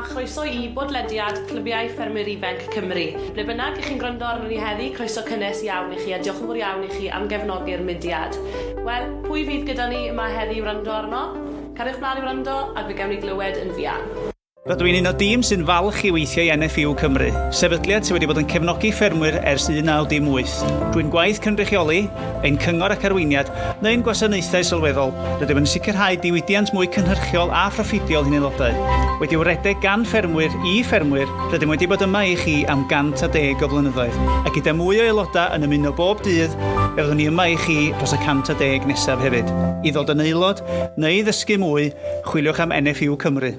chroeso i bodlediad Clybiau Ffermwyr Ifanc Cymru. Ble bynnag 'ych chi'n gwrando arnon ni heddi, croeso cynnes iawn i chi a diolch yn fawr iawn i chi am gefnogi'r mudiad. Wel, pwy fydd gyda ni yma heddi i wrando arno? Cariwch mlaen i wrando ac fe gawn ni glywed yn fuan. Rydw i'n un o dîm sy'n falch i weithio i NFU Cymru, sefydliad sydd wedi bod yn cefnogi ffermwyr ers 1918. Drwy'n gwaith cynrychioli, ein cyngor ac arweiniad, neu'n gwasanaethau sylweddol, rydym yn sicrhau diwydiant mwy cynhyrchiol a phroffidiol i'n aelodau. Wedi'w redeg gan ffermwyr i ffermwyr, rydym wedi bod yma i chi am 110 o flynyddoedd, a gyda mwy o aelodau yn ymuno bob dydd, fe fyddwn ni yma i chi dros y 110 nesaf hefyd. I ddod yn aelod, neu i ddysgu mwy, chwiliwch am NFU Cymru.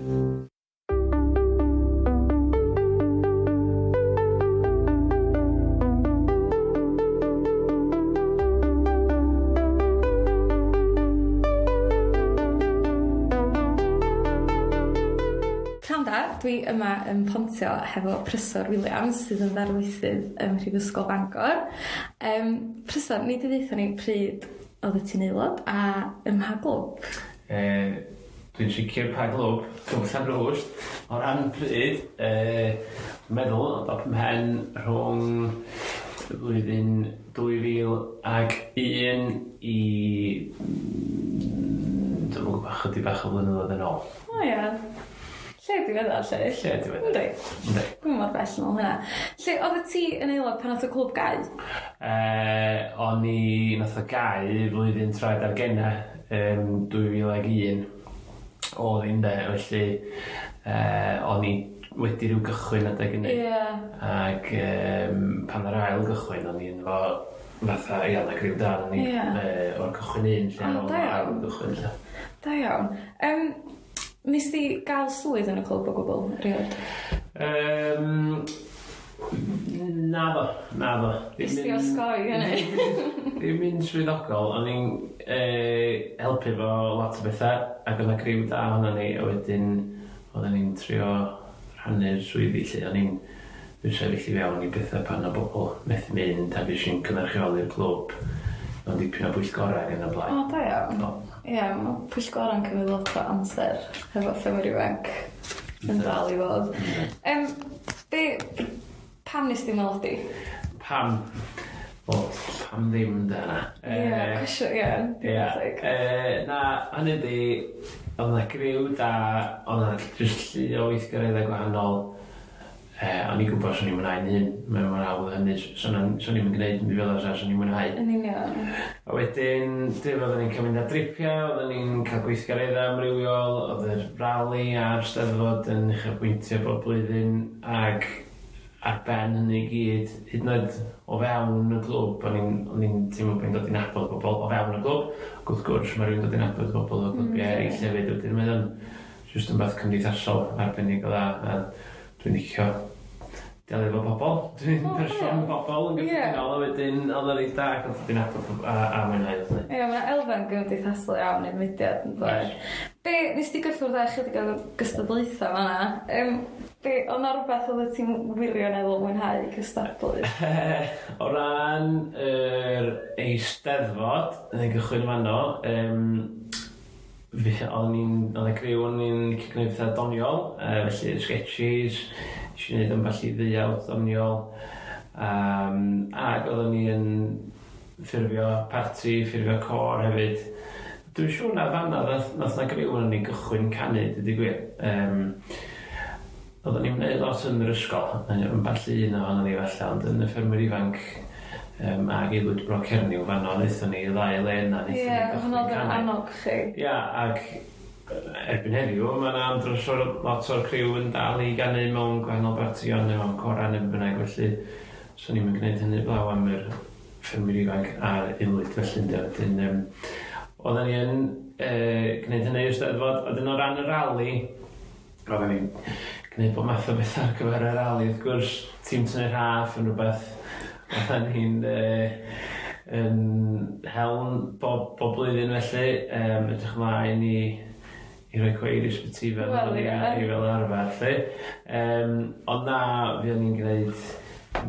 Pnawn da, dwi yma yn Pontio hefo Prysor Williams sydd yn ddarlithydd ym Mhrifysgol Bangor. Yym Prysor, nei di ddeutha ni pryd oeddet ti'n aelod a ym mha glwb? Yy Dwi'n sicr pa glwb, Clwb Llanrwst. O ran pryd, yy dwi'n meddwl o dop 'y mhen rhwng y flwyddyn 2001 i dwi'm yn gwbo chydig bach o flynyddoedd yn ôl. O ia. Lle diweddar 'lly. Lle diweddar. Yndi. Yndi. Dwi'm mor bell nôl hynna. 'Lly oddet ti yn aelod pan nath y clwb gau? Yy o'n i nath o gau flwyddyn traed ar gena Ym 2001 o'dd 'i ynde felly yy o'n i wedi ryw gychwyn adeg ynny. Ie. Ag yym pan yr ail gychwyn o'n i yno fo fatha ia 'na griw da o'n i. Ie. Yy o'r cychwyn un lle O ar ôl da ail iawn. gychwyn 'lly. Da iawn. Yym nes di ga'l swydd yn y clwb o gwbwl erioed? Yym Naddo, naddo. Nes di osgoi hynny? Ddim yn swyddogol, o'n i'n yy helpu efo lot o betha ac o' 'na criw da ohonon ni a wedyn odden ni'n trio rhannu'r swyddi 'lly o'n i'n dwi'n sefyll i fewn i betha pan o' bobol methu mynd a fues i'n cynrychioli'r clwb mewn dipyn o bwyllgora ag yn y blaen. O da iawn. Do. Ia ma' pwyllgora'n cymryd lot o amser hefo ffermwyr ifanc. Yn dal i fod. Yym be' pam nes di ymaelodi? Pam? Wel pam ddim 'de Anna? Ie cwestiwn ie digon teg. Yy na hynny 'di odd 'na griw da o' 'na jyst llu o weithgaredde gwahanol Yy o'n i'n gwbo swn i'n mwynhau'n hun, mae mor hawdd â hynny s- so na'n swn i'm yn gneud dim byd fel 'a sa swn i'n mwynhau. Yn union. A wedyn dim oedden ni'n ca'l mynd ar dripia odden ni'n ca'l gweithgaredda amrywiol o'dd yr rali a'r Steddfod yn uchafbwyntio bob blwyddyn ag ar ben hynny i gyd hyd yn oed o fewn y clwb o'n i'n o'n i'n teimlo bo' fi'n dod i nabod bobol o fewn y clwb ac wrth gwrs ma' rywun dod i nabod bobol o glybie eryll hefyd wedyn mae o'n Jyst yn beth cymdeithasol arbennig o dda a dwi'n licio delio efo pobol. Dwi'n person bobol yn gyffredinol a wedyn odd o reit da ca'l dod i nabod pob- a a mwynhau felly. Ie ma' 'na elfen gymdeithasol iawn i'r mudiad yndoes? Oes. Be' nes di gyffwrdd â chydig o gystadlaetha fan 'na yym be' o' 'na rwbeth oddet ti'n wirioneddol mwynhau cystadlu? O ran yr Eisteddfod, nâi gychwyn yn fano yym Felly o'n i'n o'dd y criw o'n i'n licio gneud petha doniol yy felly sketches nesh i neud ambell i ddeuawd doniol yym ag oddwn i yn ffurfio parti ffurfio côr hefyd. Dwi'n siŵr na fan 'na ddath nath 'na griw onon ni gychwyn canu deud y gwir yym oddwn ni'm neud lot yn yr ysgol yy ambell i un ohonon ni falla ond yn y ffermwyr ifanc yym ag Aelwyd Bro Cernyw fanno nethon ni y ddau le yna nethon ni Ie hwnna odd yn annog chi. Ia ag erbyn heddiw ma' 'na andros o lot o'r criw yn dal i ganu mewn gwahanol bartïon neu mewn cora ne' be' bynnag felly swn i'm yn gneud hynny blaw am yr ffermwyr ifanc a'r aelwyd felly ynde wedyn yym oddan ni yn yy gneud hynny i'r Steddfod a 'dyn o ran y rali Oedden ni'n gneud bob math o betha ar gyfer y rali wrth gwrs, tîm tynnu rhaff yn rwbeth oedden ni'n yy yn hel bob bob blwyddyn felly yym edrych ymlaen i i roi cweir i Ysbyty Ifan Wel ie. i fel arfer 'lly. Yym ond na fuon ni'n gneud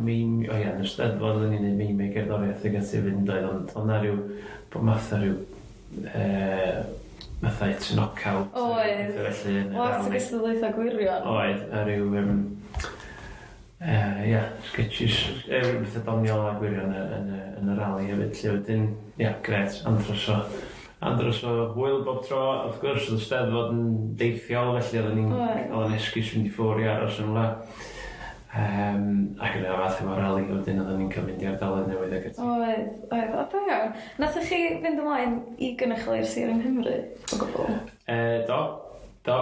meim- o ia yn y Steddfod oedden ni'n neud meimau gerddoriaeth ag ati 'fyd yndoedd ond o'dd 'na ryw bob math o ryw yy fatha hit and knockout. Oedd. Petha felly yn y Lot o rali. gystadlaethau gwirion. Oedd, a ryw yym yy ia, sketches yy ryw petha doniol a gwirion yy yn y yn y rali hefyd 'lly wedyn ia grêt andros o andros o hwyl bob tro wrth gwrs o'dd y Steddfod yn deithiol felly odden ni'n... Oedd. O'dd o'n esgus fynd i ffwr' i aros yn rwla. Yym ac yn y fath efo rali wedyn odden ni'n ca'l mynd i ardaloedd newydd ag ati. Oedd, oedd, o da iawn. Nathoch chi fynd ymlaen i gynrychioli'r sir yng Nghymru o gwbwl? Yy do, do.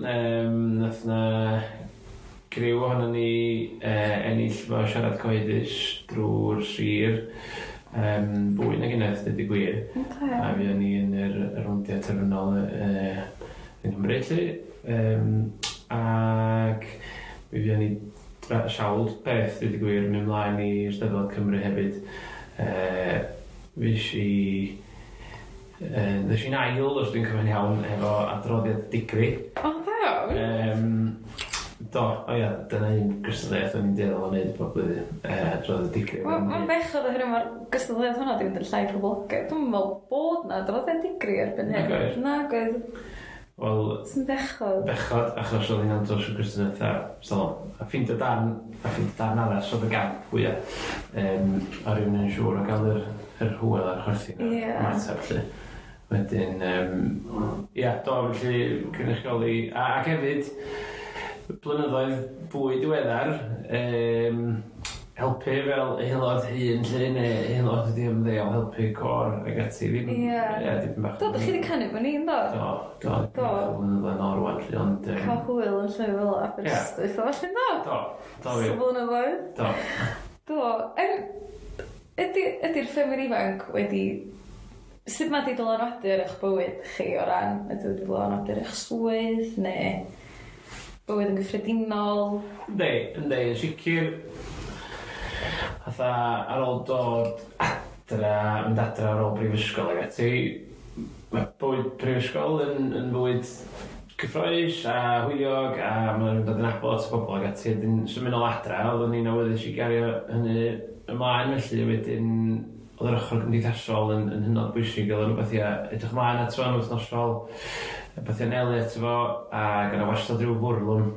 Yym nath 'na griw ohonon ni yy ennill 'fo siarad cyhoeddus drw'r sir yym fwy nag unwaith deud y gwir. Oce. A fuon ni yn yr y rowndia terfynol yy yng Nghymru 'lly. Yym ac mi fuon ni dra- sawl peth deud y gwir myn' mlaen i Steddfod Cymru hefyd. Yy fues i yy ddes i'n ail os dwi'n cofio'n iawn efo adroddiad digri. O da iawn. Yym do o ia dyna un gystadleuaeth o'n i'n dueddol o neud pob blwyddyn yy adroddiad digri. Wel ma'n bechod oherwydd ma'r gystadleuaeth hwnna 'di mynd yn llai poblogaidd. Dwi'm yn me'wl bod 'na adroddiad digri erbyn hyn. Nag oes. Nag oedd. Wel... Sy'n bechod. Bechod achos odd hi'n andros o gwestiynau so a ffeindio darn a ffeindio darn arall odd y gamp fwya yym a rywun yn siŵr o ga'l yr yr hwyl a'r chwerthin a'r... Ie. ...ymateb 'lly. Wedyn yym ia do felly cynrychioli a ac hefyd blynyddoedd fwy diweddar yym helpu fel aelod hŷn 'lly neu aelod wedi ymddeol helpu côr ag ati ddim... Ie. ...ie dipyn bach... Do 'dych chi 'di canu efo ni yndo? Do do. Do. Blynyddoedd nôl rŵan 'lly ond yym... Ca'l hwyl yn llefydd fel Aberystwyth a ballu yndo? Do do wir. Ers blynyddoedd. Do. Do yym ydi ydi'r ffermwyr ifanc wedi sut ma' 'di dylanwadu ar 'ych bywyd chi o ran ydi o wedi dylanwadu ar 'ych swydd ne' bywyd yn gyffredinol? Yndi yndi yn sicir fatha ar ôl dod adra mynd adra ar ôl brifysgol ag ati ma' bywyd prifysgol yn yn fywyd cyffrous a hwyliog a ma' nw'n dod i nabod lot o bobol ag ati a 'dyn symud nôl adra oddwn i'n awyddus i gario hynny ymlaen felly wedyn Oedd yr ochr gymdeithasol yn yn hynod bwysig o'dd o'n rwbeth ia edrych mlaen ato fo'n wythnosol rwbeth i anelu ato fo ag o' 'na wastad ryw fwrlwm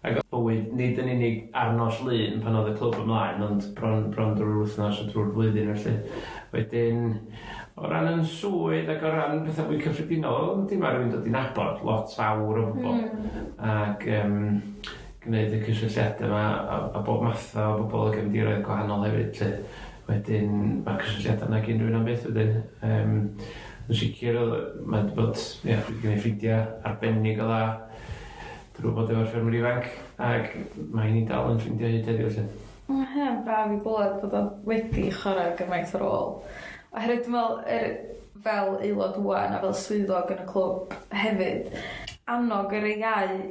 ag o'dd bywyd nid yn unig ar nos Lun pan o'dd y clwb ymlaen ond bron bron drw'r wythnos a drw'r flwyddyn felly. Wedyn o ran 'yn swydd ag o ran petha fwy cyffredinol yndi ma' rywun dod i nabod lot fawr o bobol. Hmm. Ag yym gneud y cysylltiade 'ma a a bob matha o bobol o gefndiroedd gwahanol hefyd 'lly. Wedyn ma'r cysylltiada 'na gin rywun am byth wedyn. Yym yn sicir odd yy mae 'di bod ia dwi 'di gneud ffrindia arbennig o dda drw fod efo'r ffermwyr ifanc ag mae 'heini dal yn ffrindia hyd heddiw 'lly. Ma' hynna'n braf i glywed bod o wedi chwarae gymaint o rôl. Oherwydd dwi me'wl yr fel aelod ŵan a fel swyddog yn y clwb hefyd annog y rei iau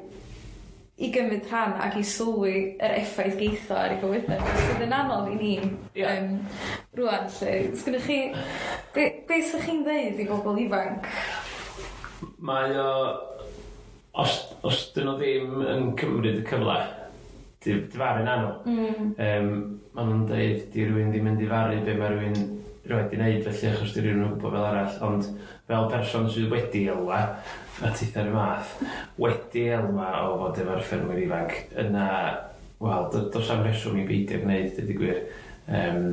i gymryd rhan ac i sylwi yr effaith geith o ar eu bywyde sydd yn anodd i ni... Ia. ...yym rŵan 'lly. Sgynnoch chi be' be' 'sach chi'n ddeud i bobol ifanc? Mae o os os 'dyn n'w ddim yn cymryd y cyfle difaru na' n'w. Hmm. Yym ma' nw'n deud 'di rywun ddim yn difaru be' ma' rywun rioed 'di neud felly achos 'di rywun 'im yn gwbo fel arall ond fel person sydd wedi elwa, a titha 'r un fath, wedi elwa o fod efo'r ffermwyr ifanc, yna, wel, do's 'am reswm i beidio gneud, deud y gwir. Yym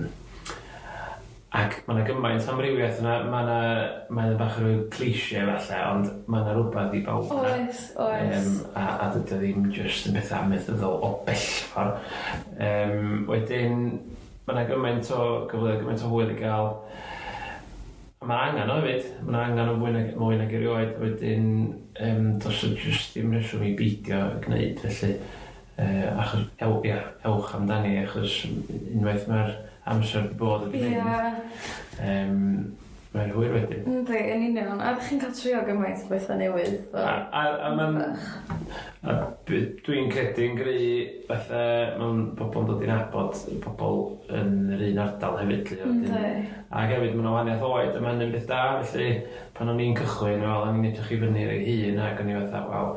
ac ma' 'na gymaint o amrywiaeth yna, ma' 'na mae o bach o ryw cliché falle, ond ma' 'na rwbath i bawb yna. Oes, oes. Yym a a dydi o ddim jyst yn betha amaethyddol o bellfor. Yym wedyn ma' 'na gymaint o gyfleoedd, gymaint o hwyl i ga'l. A ma' angan o hefyd. Ma' 'na angan o fwy nag mwy nag erioed wedyn yym do's 'na jyst ddim reswm i beidio gneud felly yy achos ew- ia ewch amdani achos unwaith ma'r amser 'di bod a 'di mynd... Ia. ...yym mae'n hwyr wedyn. Yndi yn union a 'dych chi'n ca'l trio gymaint o betha newydd fel... A a a ma'n a dwi'n credu'n gry fatha ma'n pobol yn dod i nabod pobol yn yr un ardal hefyd 'lly a wedyn... Yndi. Ac hefyd ma' 'na waniaeth oed a ma' hynny'n beth da felly pan o'n i'n cychwyn wel o'n i'n edrych i fyny i rei hŷn ag o'n i fatha waw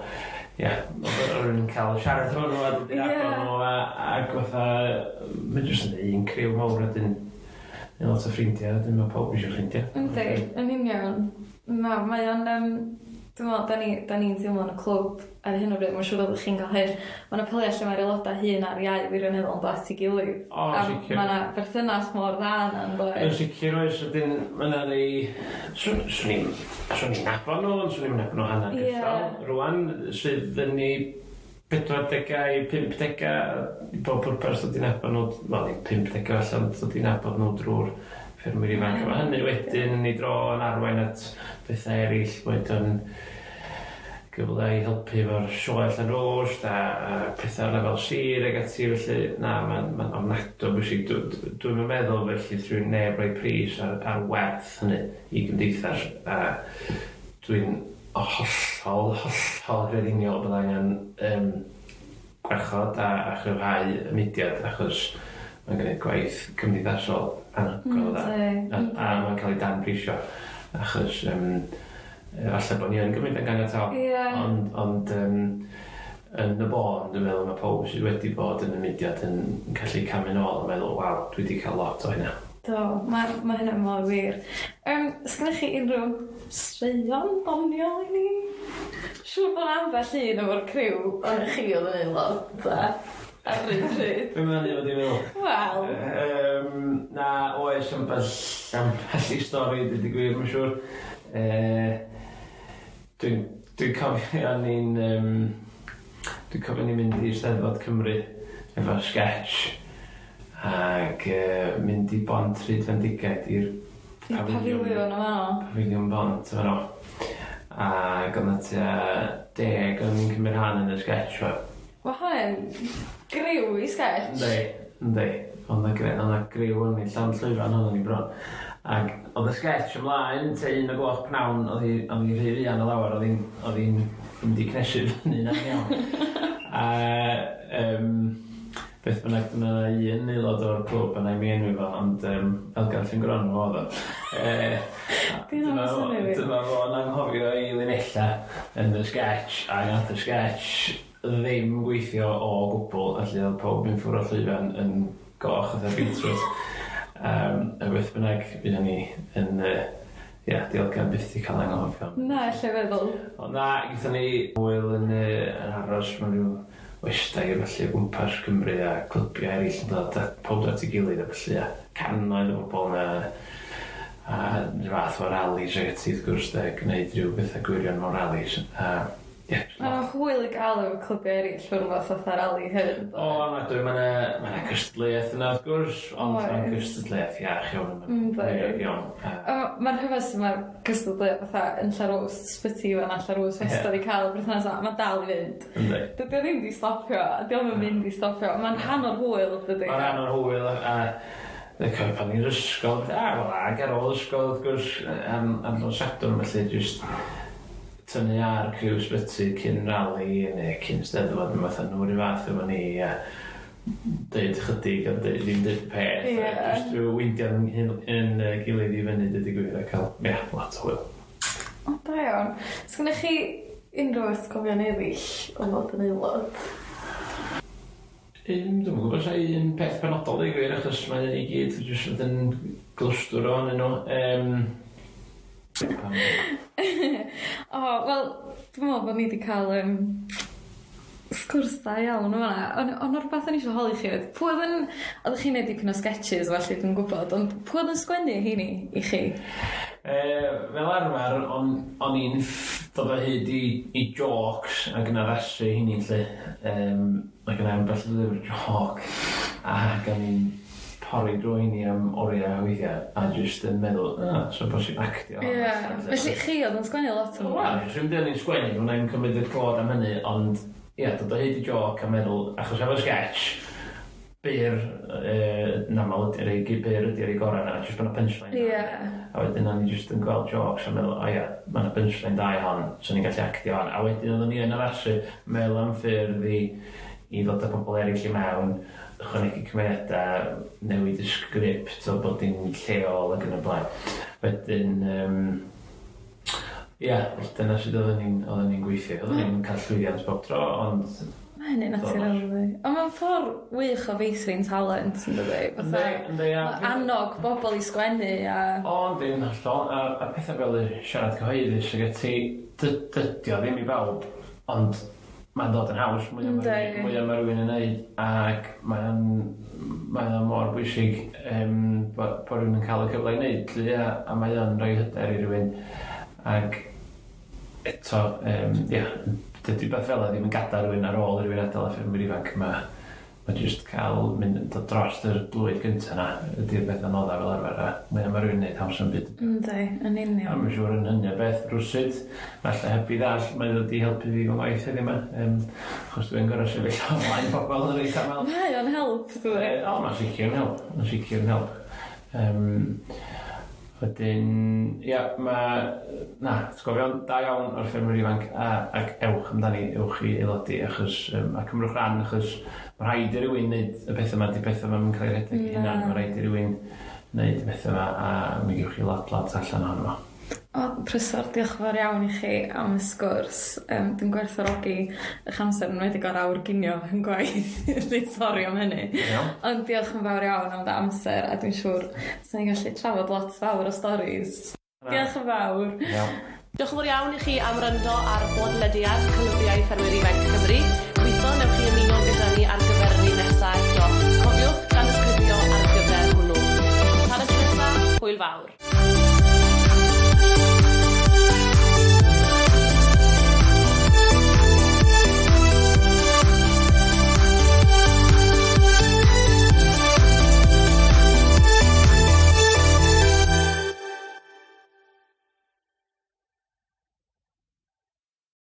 ia o' rywun yn ca'l siarad efo n'w a dod i nabod n'w a ag fatha ma' jyst yn un criw mawr wedyn neu lot o ffrindia wedyn ma' pawb isio ffrindia. Yndi yn union. Na mae o'n yym Dwi'n meddwl, da ni, da ni'n teimlo yn y clwb ar hyn o bryd, mae'n siŵr oeddech chi'n cael hyn. Mae yna pyliau lle mae'r aelodau hyn a'r iau wirioneddol yn dod at ei gilydd. O, sicr. Mae yna berthynas mor dda yna, yn does? Yn sicr oes, wedyn mae yna rei... Swn swn i'n swn i'n nabod nhw, ond swn i'n nabod nhw hanner Ie. cystal. Rwan, sydd yn ei 40au, 50au, i bob pwrpas dod i nabod nhw, wel ddim 50au allan, ond dod i nabod nhw drwy'r ffermwyr ifanc. A mae hynny wedyn yn ei dro yn arwain at bethau eraill, boed yn gyfle i helpu efo'r sioe Llanrwst a, a pethau ar lefel sir ag ati, felly na, mae'n ma ofnadwy o bwysig. Dwi'm dwi meddwl felly trwy neb roi pris ar, ar werth hynny i gymdeithas, a dwi'n hollol, hollol grediniol bod angen um, gwarchod a, a chryfhau y mudiad achos mae'n gwneud gwaith cymdeithasol anhygoel o dda. A, a mae'n cael ei danbrisio achos um, falle bod ni yn gymryd yn ganiataol. Ie. Ond, ond um, yn y bôn, dwi'n meddwl mae pawb sydd wedi bod yn y mudiad yn gallu camu nôl a meddwl, waw, dwi wedi cael lot o hynna. Do, mae, mae hynna mor wir. Um, Sgynnoch chi unrhyw straeon doniol i ni? Siŵr bod ambell un efo'r criw ond chi oedd yn aelod, ta, ar yr un pryd. Be mae'n ei fod i feddwl? Wel. Um, na, oes ambell, ambell i stori, dweud y gwir, mae'n siŵr. Dwi'n dwi cofio ni'n... Um, dwi'n cofio ni'n mynd i Eisteddfod Cymru efo sketch ac uh, mynd i Bont Rhyd Fendigaid i'r pafiliwn yma. Pafiliwn Bont yma. Ac oedd 'na tua 10 o'n ni'n cymryd rhan yn y sketch 'ma. Mae hwnna'n griw i sketch. Yndi, yndi. Oedd 'na gre- oedd 'na griw o'n ni, llond llwyfan oedden ni bron. Ac oedd y sketch ymlaen tua 1 o gloch pnawn, oedd hi oedd hi rhy fuan o lawer, oedd hi'n oedd hi'n mynd i cnesu fyny na'n iawn. A yym beth bynnag, ma' 'na un aelod o'r clwb, a 'nai 'im ei enwi fo, ond yym Elgan Llwyngwronw oedd o. Yy dyma fo dyma fo'n anghofio ei linella yn y sketch, a nath y sketch ddim gweithio o gwbwl, felly odd pawb yn ffwr' o'r llwyfan yn goch fatha beetroot. Yym a beth bynnag fuon ni yn yy ia 'di Elgan byth 'di ca'l anghofio. Na allai feddwl. Ond na gaethon ni hwyl yn yy yn aros mewn ryw westai a ballu o gwmpas Cymru a clybiau eryll yn dod a pawb dod at 'i gilydd a ballu a cannoedd o bobol 'na a ryw fath o ralis ag ati wrth gwrs 'de gneud ryw betha gwirion mewn ralis a Ie. Mae'n hwyl i gael efo clybiau eraill mewn rhywbeth fatha rali hefyd ynde? O ofnadwy ma' 'na ma' 'na cystadleuaeth yna wrth gwrs ond ma'n gystadleuaeth iach iawn a ma'n hwyliog iawn a... O ma'n rhyfedd sut ma'r cystadleuaeth fatha yn Llanrwst Sbyty Ifan a Llanrwst wastad 'di ca'l y berthynas 'na a ma'n dal i fynd. Yndi. Dydi o ddim 'di stopio a 'di o'm yn mynd i stopio ma'n rhan o'r hwyl dydi? Ma'n rhan o'r hwyl a a dwi'n cofio pan o'n i'n yr ysgol a wel ag ar ôl ysgol wrth gwrs yy am am nos Sadwrn felly jyst tynnu ar criw sbyty cyn rali neu cyn Steddfod neu fatha nhw 'r un fath efo ni a deud chydig a deud ddim deud peth. Ie. A jyst ryw weindio 'yn hun yn yy gilydd i fyny deud y gwir a ca'l ia lot o hwyl. O da iawn. Sgynnoch chi unrhyw atgofion eryll o fod yn aelod? Dwi'm yn gwybod os 'na un peth penodol deu gwir achos mae o i gyd jyst fod yn glwstwr ohonyn nhw yym O wel dwi me'wl bo' ni 'di ca'l yym sgwrs da iawn yn fan 'na. On' o' 'na rwbath o'n i isio holi chi oedd pwy o'dd yn oddech chi'n neud dipyn o sgetches felly dwi'n gwbod ond pwy o'dd yn sgwennu heini i chi? Yy fel arfar o'n o'n i'n dod o hyd i i jôcs ag yn addasu heini 'lly yym Ma' gynna i ambell lyfr jôc ac o'n i'n pori drwy heini am oria weithia a jyst yn meddwl o sa bosib actio hon allan 'lly. Ie. Felly chi odd yn sgwennu lot o Wel swn i'm deud o'n i'n sgwennu n'w 'nai'm cymryd y clod am hynny ond ia dod o hyd i jôc a meddwl achos efo sgetsh byr yy yn amal ydi rei gy- byr ydi rei gora' 'na jyst bo' 'na punchline da. Ie. A wedyn o'n i jyst yn gweld jôcs a meddwl o ia ma' 'na punchline da i hon swn i'n gallu actio hon a wedyn oddwn i yn addasu meddwl am ffyrdd i i ddod â pobol eryll i mewn ychwanegu cymeriada newid y sgript fel bod dim lleol ag yn y blaen. Wedyn yym ia dyna sud odden ni'n odden ni'n gweithio. Odden ni'm yn ca'l llwyddiant bob tro ond Ma' hynny'n... fyny naturiol. Ond mae'n ffordd wych o feithrin talent, yn dydi? Yndi, yndi, a... Annog bobl i sgwennu a... O, yndi, yn hollol. A, a pethau fel y siarad cyhoeddus ag ati, dydy o ddim i bawb, ond mae'n dod yn haws mwy mwy mae rhywun yn neud, ac mae'n mae o mor bwysig bod bo rhywun yn cael y cyfle i wneud, lly, a mae o'n rhoi hyder i rhywun. Ac eto, ia, dydy beth fel 'na ddim yn gadael rhywun ar ôl i rhywun adael y ffermwyr ifanc. Mae jyst cael mynd dod dros yr blwydd gyntaf 'na ydy'r beth anodda fel arfer, a mwya ma' rhywun yn neud haws yn byd. Yndi, yn union. A mae'n siŵr yn hynny o beth rwsut, falle heb i ddall, mae wedi helpu fi fy ngwaith heddiw 'ma, achos dwi'n gorfod sefyll o flaen pobl yn reit amal. Mae o'n help, dydi? O, mae'n sicr yn help, mae'n sicr yn help. Wedyn, ia, mae... Na, atgofion da iawn o'r ffermwyr ifanc, a, ac ewch amdani, ewch i aelodi, achos, a cymrwch ran, achos mae rhaid i rywun wneud y pethau yma, di pethau yma yn cael ei rhedeg ei hunan, mae rhaid i rywun wneud y pethau yma, a mi gewch chi lot, lot allan ohono fo. O, Prysor, diolch yn fawr iawn i chi am y sgwrs. Dwi'n gwerthfawrogi eich amser yn enwedig o'r awr ginio yn gwaith. Felly sori am hynny. Iawn. Ond diolch yn fawr iawn am dy amser a dwi'n siŵr 'swn i'n gallu trafod lot fawr o storis. Diolch yn fawr. Iawn. Diolch yn fawr iawn i chi am wrando ar bodlediad Clybiau Ffermwyr Ifanc Cymru. Gobeithio newch chi ymuno gyda ni ar gyfer yr un nesa eto. Cofiwch danysgrifio ar gyfer hwnnw. Tan y tro nesa, hwyl fawr.